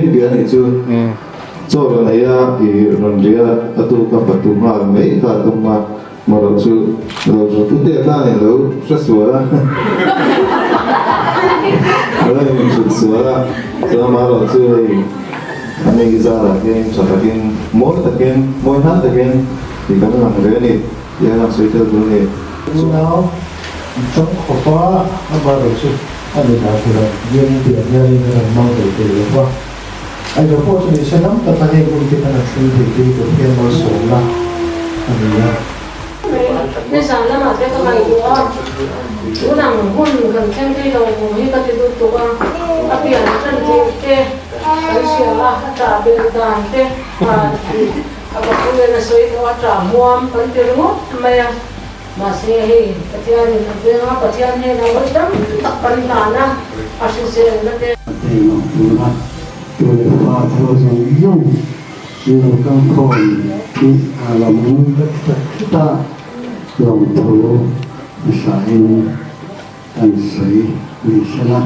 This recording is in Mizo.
Bia nih chu chaw rawn ei a i rawn ria a tuk a fatu nghal mai kha a tum a marawh chu lo pute atan in lo hre sual a lo in hrut sual a chuan marawh chu hei a nei zarah hian tha takin mawi takin mawi hnan takin i kan lang ve a ni tih a lang sawi tel tur a ni. Unau tawng khawpa amarawh chu A ni dah tur a bian in pian hianin a rawn hmang thei thei lo va. A ilo pawh chu nise lam taka heng hun te khan a thleng thei te hi Pathian malsawmna a ni a. Nizan lamah te ka ngaihtuah a, tun ang hun kan thleng thei lo maw hi ka ti dut tuk a, a pian tan tirh te kan hria a, a tah belh dan te a papuiin a sawi tawh a, tah hmuam kan ti ringawt mai a. Mahse hei Pathianin a veng a, Pathian hnenah vawi tam tak kan hlan a, a hriselna te. A theihloh tura tu leh fa thar zawng zawng in lo kal khawm hi a lo nung vek tak thut a, lawmthu hmasain kan sawi ni sela.